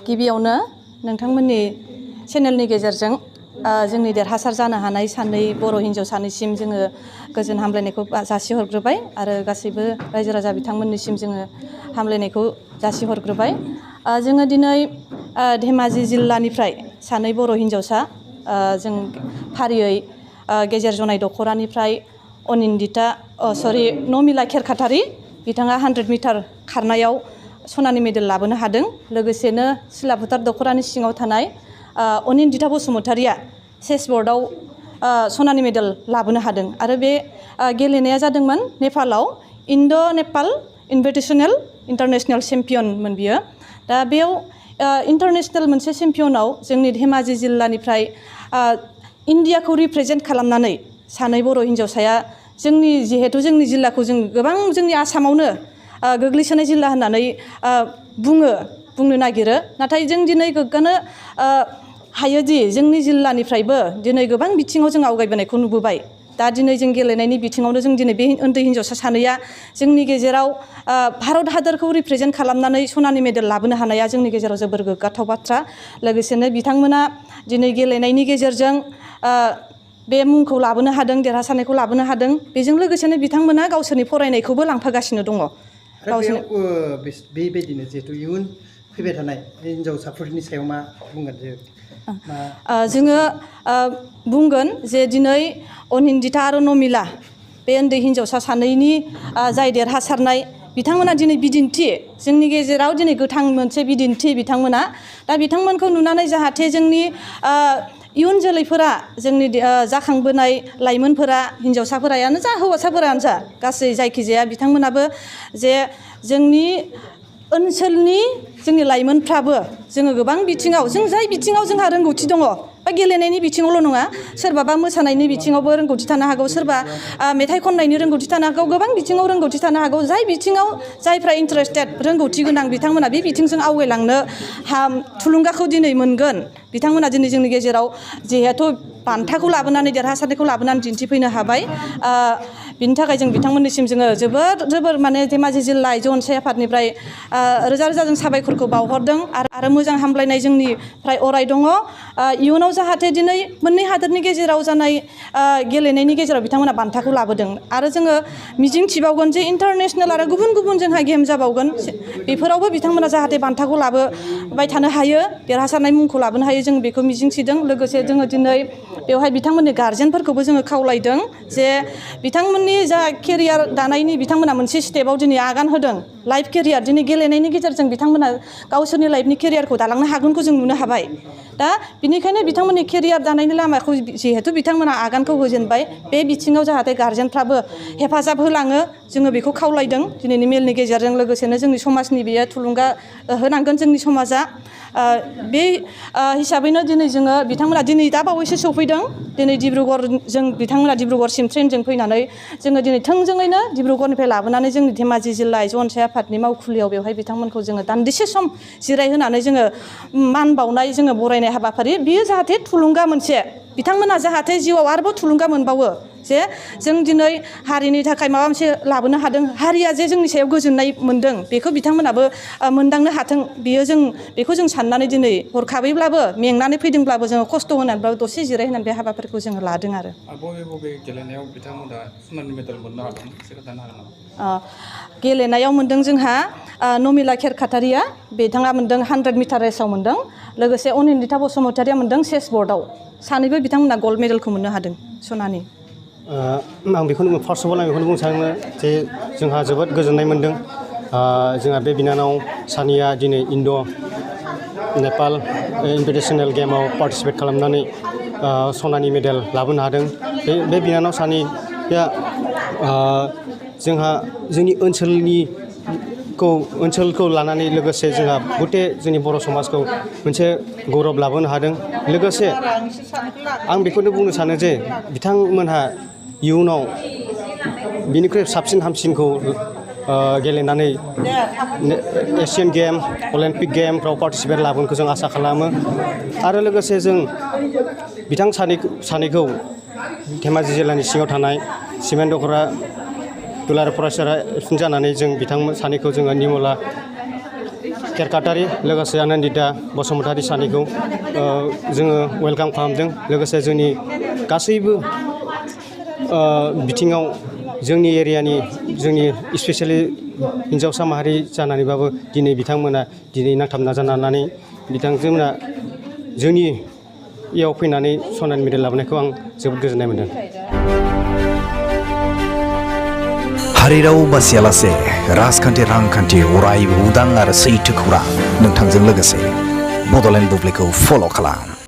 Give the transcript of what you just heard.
गिबियावनो नोंथांमोननि चेनेलनि गेजेरजों जोंनि देरहासार जानो हानाय सानै बर' हिन्जाव सानैसिम जोङो गोजोन हामलायनायखौ जासिहरग्रोबाय आरो गासैबो रायजो राजा बिथांमोननिसिम जोङो हामलायनायखौ जासिहरग्रोबाय। जोङो दिनै धेमाजि जिल्लानिफ्राय सानै बर' हिन्जावसा जों फारियै गेजेर जनाय दख'रानिफ्राय अनिन्दिता नमिला खेरखातारि बिथाङा 100 मिटार खारनायाव सनानि मेडेल लाबोनो हादों। लोगोसेनो सिला फोथार दख'रानि सिङाव थानाय अनिन्दिता बसुमतारिया चेसबर्डआव सनानि मेडेल लाबोनो हादों आरो बे गेलेनाया जादोंमोन नेपालाव इन्ड' नेपाल इनभिटेसनेल इन्टारनेशनेल चेम्पियनमोन बियो। दा बेयाव इन्टारनेशनेल मोनसे चेम्पियनाव जोंनि धेमाजि जिल्लानिफ्राय इन्डियाखौ रिप्रेजेन्ट खालामनानै सानै बर' हिन्जावसाया जिहेथु जोंनि जिल्लाखौ जों गोबां जोंनि आसामावनो गोग्लैसोनाय जिल्ला होननानै बुंनो नागिरो, नाथाय जों दिनै गोग्गानो हायोदि जोंनि जिल्लानिफ्रायबो दिनै गोबां बिथिङाव जों आवगायबोनायखौ नुबोबाय। दा दिनै जों गेलेनायनि बिथिङावनो जों दिनै बे उन्दै हिन्जावसा सानैया जोंनि गेजेराव भारत हादरखौ रिप्रेजेन्ट खालामनानै सनानि मेडेल लाबोनो हानाया जोंनि गेजेराव जोबोर गोग्गाथाव बाथ्रा। लोगोसेनो बिथांमोना दिनै गेलेनायनि गेजेरजों बे मुंखौ लाबोनो हादों, देरहासारनायखौ लाबोनो हादों। बेजों लोगोसेनो बिथांमोना गावसोरनि फरायनायखौबो लांफागासिनो दङ। बेबायदिनो जिहेतु इयुन फैबाय थानाय हिन्जावसाफोरनि सायाव मा बुंगोन? जोङो बुंगोन जे दिनै अनिन्दिता आरो नमिला बे उन्दै हिन्जावसा सानैनि जाय देरहासारनाय बिथांमोना दिनै बिदिन्थि, जोंनि गेजेराव दिनै गोथां मोनसे बिदिन्थि बिथांमोना। दा बिथांमोनखौ नुनानै जाहाथे जोंनि इयुन जोलैफोरा जोंनि जाखांबोनाय लाइमोनफोरा हिन्जावसाफोरानो जा हौवासाफोरानो जा गासै जायखिजाया बिथांमोनाबो जे जोंनि ओनसोलनि जोंनि लाइमोनफ्राबो जोङो गोबां बिथिङाव जाय बिथिङाव जोंहा रोंगौथि दङ बा गेलेनायनि बिथिङावल' नङा, सोरबाबा मोसानायनि बिथिङावबो रोंगौथि थानो हागौ, सोरबा मेथाइ खननायनि रोंगौथि थानो हागौ, गोबां बिथिङाव रोंगौथि थानो हागौ। जाय बिथिङाव जायफ्रा इन्टारेस्टेड रोंगौथि गोनां बिथांमोना बे बिथिंजों आवगायलांनो थुलुंगाखौ दिनै मोनगोन। बिथांमोना दिनै जोंनि गेजेराव जिहेथु बान्थाखौ लाबोनानै देरहासारनायखौ लाबोनानै दिन्थिफैनो हाबाय। बिनि थाखाय जों बिथांमोननिसिम जोङो जोबोर माने धेमाजि जिल्ला आइजो अनसाय आफादनिफ्राय रोजा रोजा जों साबायखरखौ बावहरदों आरो मोजां हामलायनाय जोंनिफ्राय अराय दङ। इयुनाव जाहाथे दिनै मोननै हादोरनि गेजेराव जानाय गेलेनायनि गेजेराव बिथांमोना बान्थाखौ लाबोदों आरो जोङो मिजिं थिबावगोन जे इन्टारनेशनेल आरो गुबुन गुबुन जोंहा गेम जाबावगोन, बेफोरावबो बिथांमोना जाहाथे बान्थाखौ लाबोबाय थानो हायो, देरहासारनाय मुंखौ लाबोनो हायो, जों बेखौ मिजिंथिदों। लोगोसे जोङो दिनै बेवहाय बिथांमोननि गार्जेनफोरखौबो जोङो खावलायदों जे बिथांमोननि जा केरियार दानायनि बिथांमोना मोनसे स्टेपाव दिनै आगान होदों, लाइफ केरियार। दिनै गेलेनायनि गेजेरजों बिथांमोना गावसोरनि लाइफनि केरियारखौ दालांनो हागोनखौ जों नुनो हाबाय। दा बिनिखायनो बिथांमोननि केरियार दानायनि लामाखौ जिहेथु बिथांमोना आगानखौ होजेनबाय, बे बिथिङाव जाहाथे गार्जेनफ्राबो हेफाजाब होलाङो जोङो बेखौ खावलायदों दिनैनि मेलनि गेजेरजों। लोगोसेनो जोंनि समाजनि बेयो थुलुंगा होनांगोन जोंनि समाजा। बे हिसाबैनो दिनै जोङो बिथांमोना दिनै दा बावैसो सौफैदों। दिनै बिथांमोना डिब्रुगड़सिम ट्रेनजों फैनानै जोङो दिनै थोंजोङैनो डिब्रुगड़निफ्राय लाबोनानै जोंनि धेमाजि जिल्ला आइजो अनसाय आफादनि मावखुलियाव बेवहाय बिथांमोनखौ जोङो दान्दिसे सम जिरायहोनानै जोङो मान बावनाय जोङो बरायनाय हाबाफारि, बियो जाहाथे थुलुंगा मोनसे, बिथांमोना जाहाथे जिउआव आरोबाव थुलुंगा मोनबावो जे जों दिनै हारिनि थाखाय माबा मोनसे लाबोनो हादों, हारिया जे जोंनि सायाव गोजोननाय मोनदों बेखौ बिथांमोनाबो मोनदांनो हाथों। बेखौ जों साननानै दिनै हरखाबैब्लाबो मेंनानै फैदोंब्लाबो जोङो खस्थ' होनानैब्लाबो दसे जिरायहोनानै बे हाबाफारिखौ जोङो लादों आरो। बबे गेलेनायाव बिथांमोना सनानि मेडेल मोननो हादों एसे खोन्थानो हागोन नामा? गेलेनायाव मोनदों जोंहा नमिला खेरखातारिया, बिथाङा मोनदों 100 मिटार रेसाव मोनदों। लोगोसे अनिन्दिता बसुमतारिया मोनदों चेसबर्डआव। सानैबो बिथांमोना गल्ड मेडेलखौ मोननो हादों सनानि। आं बेखौनो फार्स्ट अफ अल आं बेखौनो बुंनो सानो जे जोंहा जोबोद गोजोननाय मोनदों। जोंहा बे बिनानाव सानैया दिनै इन्ड' नेपाल इनभिटेसनेल गेमाव पार्टिसिपेट खालामनानै सनानि मेडेल लाबोनो हादों। बे बिनानाव सानैया जोंहा जोंनि ओनसोलखौ लानानै लोगोसे जोंहा गटे जोंनि बर' समाजखौ मोनसे गौरब लाबोनो हादों। लोगोसे आं बेखौनो बुंनो सानो जे बिथांमोनहा इयुनाव बिनिख्रुइ साबसिन हामसिनखौ गेलेनानै एशियान गेम, अलिम्पिक गेमफ्राव पार्टिसिपेट लाबोगोनखौ जों आसा खालामो। आरो लोगोसे जों बिथां सानैखौ धेमाजि जिल्लानि सिङाव थानाय सिमेन्ट दख'रा दुलाराय फरायसालियाव एबसेन्ट जानानै जों बिथांमोन सानैखौ जोङो निमला केरकाटारि लोगोसे आनन्दिता बसुमतारि सानैखौ जोङो वेलकाम खालामदों। लोगोसे जोंनि गासैबो बिथिङाव जोंनि एरियानि जोंनि स्पेसियेलि हिन्जावसा माहारि जानानैबाबो दिनै बिथांमोना दिनै नांथाब नाजानानै बिथांजोमोना जोंनि याव फैनानै सनानि मेडेल लाबोनायखौ आं जोबोद गोजोननाय मोन्दों। हारिराव बासियालासे राजखान्थि रांखान्थि अरायबो उदां आरो सैथो खौरां नोंथांजों लोगोसे बड'लेण्ड बुब्लिखौ फल' खालाम।